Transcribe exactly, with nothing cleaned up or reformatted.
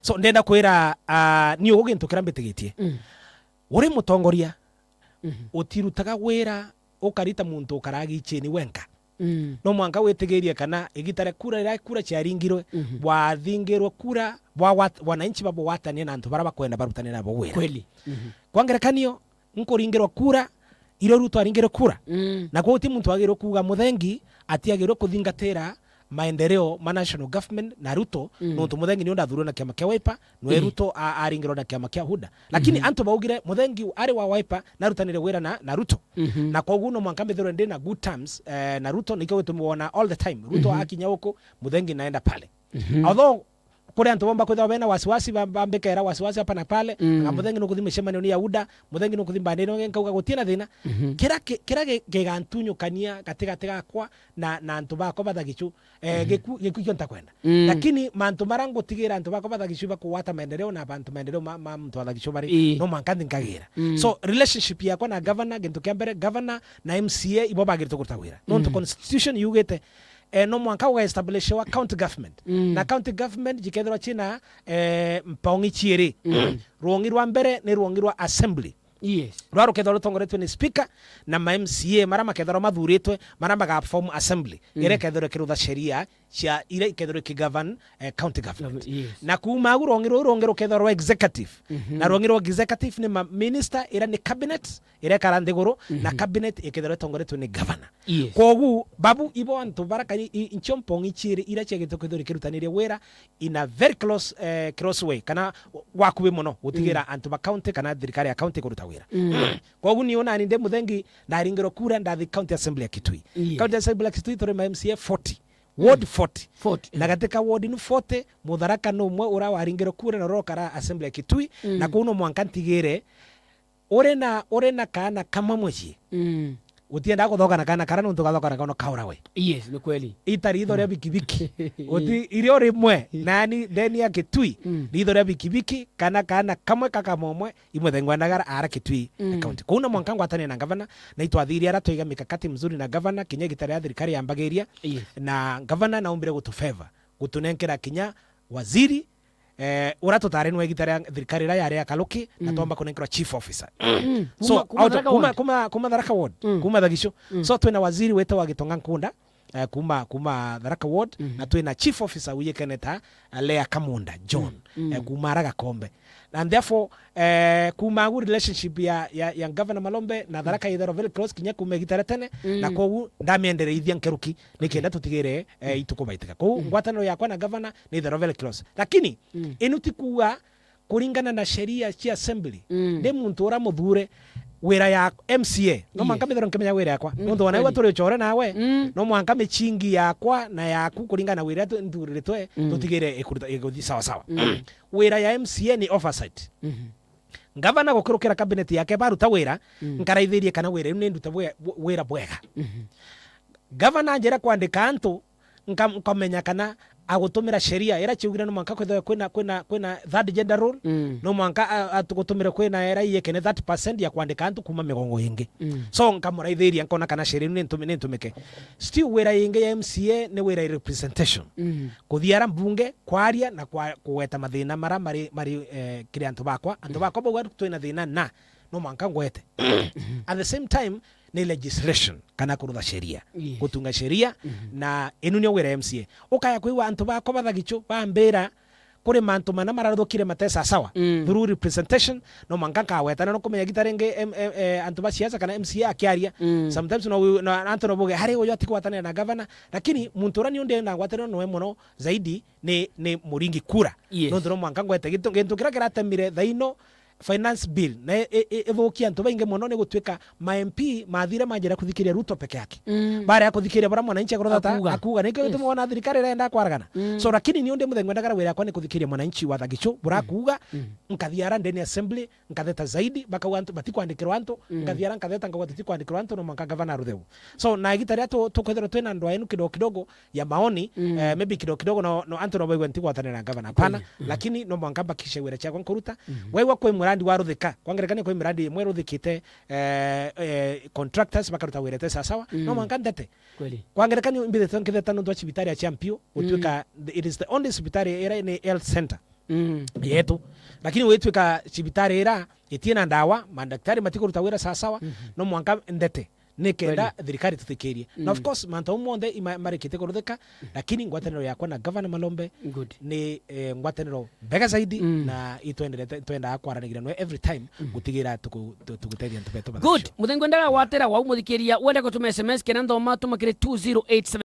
So, ndenda kwira, ah, ni ugu gintu kiria mbitigitie. Mm. Uri mutongoria, mhm, utirutaga wira ukarita muntu ukaraga ichini wenka. Mm. No mwanka witigirie kana igita ria kura riria kura ciaringirwe, mhm, bwathingirwe kura, bwa wat-, wananchi babugwatanie na antu baria bakwenda barutane nabo wira. Kweli. Mhm. Kwa ngerekanio, nkuringirwa kura, irio Ruto aringirwe kura. Mm. Na kwou ti muntu agirwe kuuga Muthengi atiagirwe kuthingatira maendeleo ma national government na Ruto, mm, nontu Muthengi nio ndathurwe na kiama kia Wiper, nwe, mm, Ruto a-, aringirwe na kiama kia UDA. Lakini, mhm, antu baugire Muthengi ari wa Wiper narutanire wira na, na Ruto. Mhm. Na koguo no mwanka mbithirwe ndi na good terms, eh, na Ruto, nikio gitumi wona all the time Ruto, mhm, akinya uku, Muthengi naenda pale. Mhm. Although kuri antu bomba kwithirwa bena wasiwasi, ba-, bambikera wasiwasi hapa na pale, mm, anga Muthengi nukuthi micemanio ni ya UDA, Muthengi nukuthi mbandene, nkauga gutina thina. Mhm. Kira ki-, kira gi-, gigantunyukania gatigati gakwa na, na antu bakwa ba Thagichu, eh, mhm, giku-, giku ikio ntakwenda. Mm. Lakini mantu mara ngutigira antu bakwa ba Thagichu bakugwata maendeleo na bantu maendeleo ma, ma muntu wa Thagichu bari, ii, no mwanka nthi nkagira. Mm. So, relationship yakwa na governor, gintu kia mbere, governor na M C A ibo bagirite kuruta wira. Nontu, mm, constitution yugite, eh, no mwanka uga establishiwa county government. Mm. Na county government jikethirwa ciina, eh, mpong'i ciiri. Mm. Rwong'i rwa mbere ni rwong'i rwa assembly. Yes. Rwa rukethirwa rutongoretwe ni speaker na ma M C A mara makethirwa mathuritwe, mara maga form assembly. Mm. Iria ikethirwa ikirutha sheria cia iria ikethirwa ikigovern, eh, county government. Yes. Na kuuma agu rwong'i ruu rungi rukethirwa rwa executive. Mhm. Na rwong'i rwa executive ni ma minister iria ni cabinet, iria ikara nthiguru, na, mhm, cabinet ikethirwa itongoretwe ni governor. Yes. Kogu, babu ibo antu bara kani-, i-, incio mpong'i ciiri iria ciagite kwithirwa ikirutaniria wira in a very close, eh, close way, kana wakubi mono gutigira, mm, antu ba county kana thirikari ya county kuruta wira. Mm. Kogu ni unani ndi Muthengi, ndaringirwe kura, ndathi county assembly ya Kitui. Yes. County assembly ya Kitui turi ma M C A forty. Ward, mm, forty. Forty. Na gatika ward ni forty, Mutharaka ni umwe ura waringirwe kura na ura ukara assembly ya Kitui, mm, na kuu no mwanka ntigire uri na, uri na kaana kamwe mucii. Mm. Utiendaga kuthoka na kaana kara nontu gathoka na kano kaura we. Yes, ni kweli. Ita ritho ria, mm, bikibiki. Uti irio rimwe, nani ndeni ya Kitui, mm, ritho ria bikibiki, kana kaana kamwe kakamomwe, imwe thengwa ndagara ara Kitui, mm, county. Kuu na mwanka ngwatania na gavana, na itwathirie ara twaiga mikakati mzuri na gavana, kinya igita ria thirikari yambagiria, yes, na gavana naumbire gutufavor, gutunenkera kinya waziri, eh, ura tutari nwe igita ria thirikari ira yari ya Karuki, na, mm, twamba kunenkerwa chief officer. Mm. So, kuma, kuma out of, Tharaka kuma, ward? Kuma, kuma Tharaka ward, mm, kuma Thagichu. Mm. So, twina waziri witagwa Gitonga Nkunda, eh, kuma, kuma Tharaka ward, mm, na twina chief officer uyikene ta, eh, Lea Kamunda John, mm, mm, eh, kuma ara Gakombe. And therefore, eh, kuma agu relationship ya, ya, ya Governor Malombe na Tharaka, mm, ithero very close kinya kuma igita ria tene, mm, na kogu ndamiendereithia nkeruki, nikenda, okay, tutigire, eh, mm, ituku baitika. Kogu, mm, ngwataniro yakwa na governor ni ithero very close. Lakini, mm, inu ti kuuga kuringana na sheria cia assembly, mm, ndi muntu ura muthure wira ya M C A. No mwanka, yes, mithero nkimenya wira yakwa. Mm, nontu wana kweli. Turi uchore nawe, mm, no mwanka michingi yakwa na yaku kuringana na wira tu-, nthuritwe, mm, tutigire ikuruta, iguthi sawa sawa. Mm. Wira ya M C A ni oversight. Mhm. Ngavana gukirukira cabinet yake baruta wira, mm, nkaraithirie kana wira uu ni ndute bwe-, bwe-, wira bwega. Mhm. Gavana anjira kwandika antu, nka-, nkamenya kana agutumira sheria ira ciugire no mwanka kwithirwe kwina, kwina, kwina third gender role, mm, no mwanka a-, a-, gutumire kwina ira iyekene thirty percent ya kwandika antu kuma migongo ingi. Mm. So, nkamuraithiria, nkona kana sheria inu ni ntumi-, ni ntumike. Still, wira ingi ya M C A ni wira i representation. Mm. Kuthii ara mbunge, kwaria na kwa-, kugweta mathina mara mari, mari, eh, kiri antu bakwa. Antu, mm, bakwa bauga twina thina na, no mwanka ngwete. At the same time, ni legislation, kana kurutha sheria. Yes. Gutunga sheria, mhm, na inu niyo wira ya M C A. Ukaya kwigua antu bakwa ba Thagichu bambira, kuri mantu mana mararuthukire mate sawa sawa. Mm. Through representation, no mwanka nkawetana, no kumenya gita ringi em-, em-, eh, antu ba siasa kana M C A akiaria. Mm. Sometimes no wi-, no, antu no buge, hari uyu atigwatanira na governor, lakini muntu ura ni undi na ngwataniro noe mono zaidi ni, ni Muringi Kura. Yes. Nontu no mwanka ngwete gitu-, gintu kiria kiratemire thaino, finance bill, na i-, i-, i-, ithukia antu baingi mono, ni gutwika ma M P mathire manjira kuthikiria Ruto peke yake. Mm. Baria kuthikiria bara mwananchi akorwo ata akuga. Akuga. Nikio gituma, yes, wona thirikari irenda kwaragana. Mm. So, lakini ni undi muthenya ndagara wira yakwa ni kuthikiria mwananchi wa Thagichu, bura, mm, akuga, mm, nkathii ara ndeni assembly, nkatheta zaidi, bakauga antu batikwandikirwa antu, mm, nkathii ara nkatheta nkauga tutikwandikirwa antu, no mwanka gavana arutheu. So, na igita ria tu-, tukwithirwa twina ndwaa inu kidogo kidogo, ya maoni, mm, eh, maybe kidogo kidogo no, no antu no baigua ntigwatanira na gavana. Hapana, kweli. Mm. Lakini no mwanka mbakishe wira ciakwa nkuruta. Mm. Waigua kwi murandi wa ruthika, kwa ngerekania kwi mirandi imwe ruthikite, eh, eh, contractors bakaruta wira te sawa sawa, no, mm, mwanka ndete. Kweli. Kwa ngerekania mbithete nkitheta nontu wa cibitari ya Champio, mm, gutuika the, it is the only cibitari ira ni health center. Mm. yetu. Lakini gwitwika cibitari ira itie na ndawa, madaktari matikuruta wira sawasawa, no mwanka ndete nikenda thirikari tuthikirie. Na of course, mantu au monthe ima-, marikite kuruthika, lakini ngwataniro yakwa na Governor Malombe Good. ni, eh, ngwataniro mbega zaidi, Mm. na itwenderete, twendaa kwaranigira nwe every time, gutigira tuku-, tu-, tugutethia antu betu ba Good. Muthengwe ndaga gwatira wau muthikiria, wenda gutuma S M S kena nthoma, tuma kiri two zero eight seven.